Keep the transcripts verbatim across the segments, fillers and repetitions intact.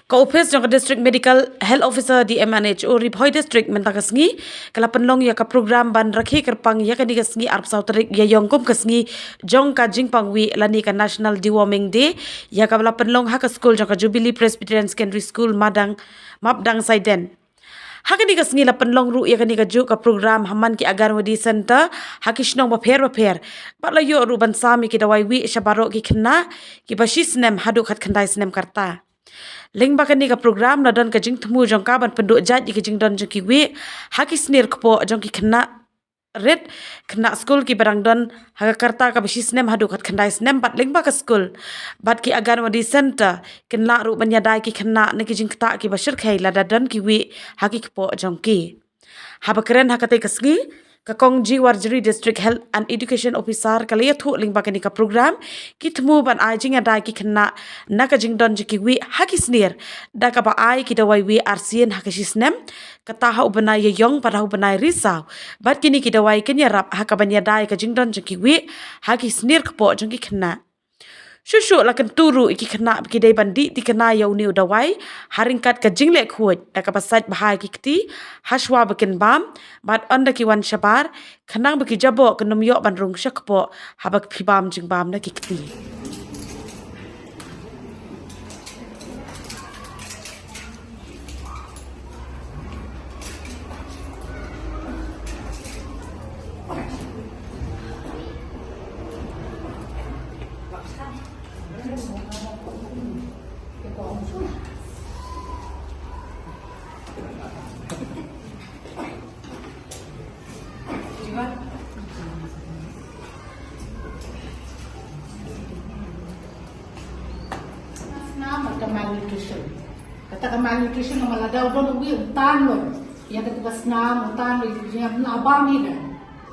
Ka ophis jong ka District Medical Health Officer, D M and H O, Ri Bhoi District mynta ka sngi ka la pynlong ïa ka program ban rakhe kyrpang ïa kane ka sngi arphew saw tarik Ïaïong kum ka sngi jong ka jingpang wih lane ka National Deworming Day, ïa kaba la pynlong ha ka skul jong ka Jubilee Presbyterian Secondary School, Madang, Mapdang Saiden. Ha kane ka sngi la pynlong ruh ïa kane ka juh ka program ha man ki Anganwadi Center ha ki shnong bapher bapher, bad la ïoh ruh ban sam ïa ki dawai wih sha baroh ki khynnah kiba shi snem haduh khatkhyndai snem ka rta. Lyngba kane ka program la don ka jingthmu jong ka ban pynduh jait ïa ka jingdon jong ki wih ha ki snier kpoh jong ki khynnah rit, khynnah skul kiba dang don ha ka rta kaba shi snem haduh khatkhyndai snem, bad lyngba ka skul bad ki Anganwadi Center kin lah ruh ban ïada ïa ki khynnah na ki jingktah kiba shyrkhei lada don ki wih ha ki kpoh jong ki. Haba kren ha katei ka sngi, ka Kong G Warjri, District Health and Education Officer, ka la ïathuh lyngba kane ka program ki thmu ban ai jingïada ïa ki khynnah na ka jingdon jong ki wih ha ki snier da kaba ai ki dawai wih arsien ha ka shi snem, kata ha u bnai Ïaïong bad ha u bnai Risaw. Bad kine ki dawai kin ïarap ha kaban ïada ïa ka jingdon jong ki wih ha ki snier kpoh jong ki khynnah. Shuh shuh la kyntu ruh ïa ki khynnah ba ki dei ban dih thikna ïa une u dawai ha ryngkat ka jingleh khuid da kaba sait bha ïa ki kti ha shuwa ba kin bam, bad ynda ki wan shabar, khnang ba ki jaboh kin ym ïoh ban rung sha kpoh haba phi bam jingbam na ki kti. Snam bad ka malnutrition. Kata ka malnutrition namar lada u don uwei u tan lo ïa kata ka snam, u tan lo ïa ka jingïap, ym lah bam ïa ka.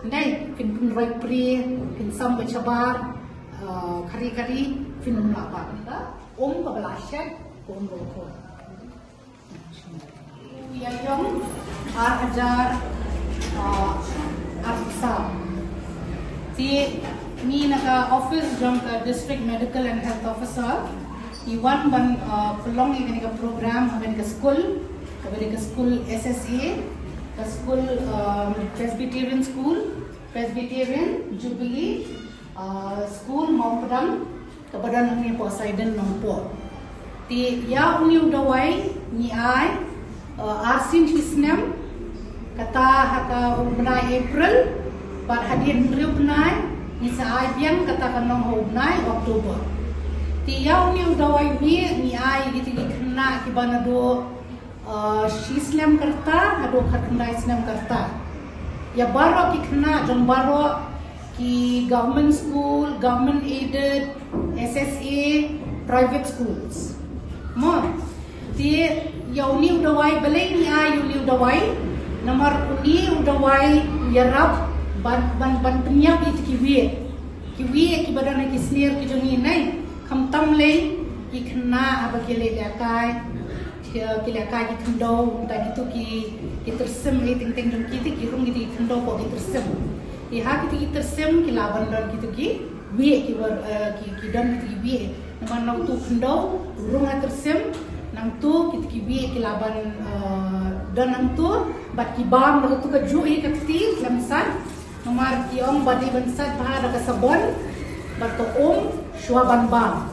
Ndei, phin pynroi prie, phin sam bad shabar, eh, khari khari, phin ym lah bam ïa ka. Um kaba la shet, um ruh ko. Ïaïong ar hajar, ah, arphew saw. Te ngi na ka office jong ka District Medical and Health Officer ngi wan ban, ah, pynlong ïa kane ka program ha kane ka skul, kaba dei ka skul S S A, ka skul, ah, Presbyterian School, Presbyterian Jubilee, ah, School Mawpdang, kaba don hangne hapoh Saiden Nongpoh. Te ïa une u dawai ngi ai, eh, arsien shi snem, kata ha ka u bnai April, bad hadien hynriew bnai ngi sa ai biang kata ka nong ha u bnai October. Te ïa une u dawai ngi, ngi ai ïa kita ki khynnah kiba naduh, eh, shi snem ka rta haduh khatkhyndai snem ka rta. Ïa baroh ki khynnah jong baroh ki government school, government aided, S S A, private schools. Mo, te ïa une u dawai, balei ngi ai ïa une u dawai? Namar une u dawai u ïarap ban, ban, ban pynïap ïa kita ki wih. Ki wih kiba don ha ki snier ki jong ngi, nai, khamtam lei ki khynnah haba ki leit lehkai, ki, ki lehkai ki khyndew, da kito ki, ki tyrsim, eh, teng teng jong ki te ki rung kito ki khyndew hapoh ki tyrsim. Te ha kito ki tyrsim ki lah ban don kito ki wih ki wan, eh, ki, ki don kito ki wih. Namar nangtu khyndew rung ha tyrsim, nangtu kito ki wih ki lah ban, eh, don nangtu, bad ki bam da kato kajuh ïa ka kti khlem sait. Namar ki ong ba dei ban sait bha da ka sabon bad ka um shuwa ban bam.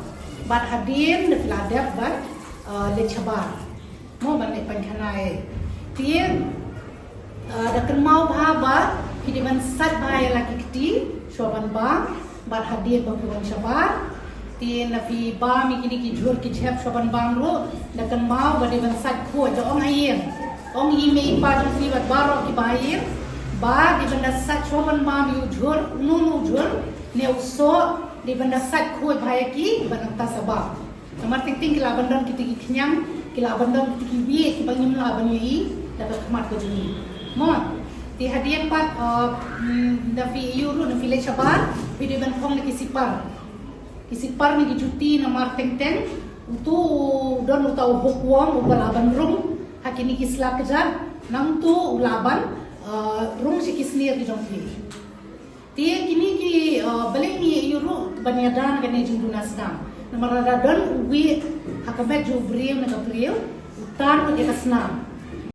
Bad hadien da phi la dep ban, uh, leit shabar, mo, ban leit paikhana ei. Te, uh, da kynmaw bha ba phi dei ban sait bha ïa la ki kti shuwa ban bam, bad hadien ba phi wan shabar. Te na phi bam ïa kine ki jhur ki jhep shuwa ban bam ruh, da kynmaw ba dei ban sait khuid, da ong ha ïing, ong i mei i pa jong phi bad baroh kiba ha ïing, ba dei ban da sait shuwa ban bam ïa u jhur, uno uno u jhur ne u soh, dei ban da sait khuid bha ïa ki, ban nangta sa bam. Namar teng teng ki lah ban don kita ki khñiang, ki lah ban don kita ki wih kiba ngim lah ban ïohi da ka khmat ka jong ngi. Mo, te hadien pat, uh, mm, da phi ïoh ruh, da phi leit shabar, phi dei ban phong da ki sipar. Ki sipar ne ki juti, namar teng teng uto u don uta u hookworm uba lah ban rung ha kine ki sla kjat, nangto u lah ban, uh, rung sha ki snier ki jong phi. Te kine ki, uh, balei ngi ïoh ruh ban ïada na kane jingduna snam? Namar lada don uwei ha ka met jong u briew na ka briew u tan ïa ka snam.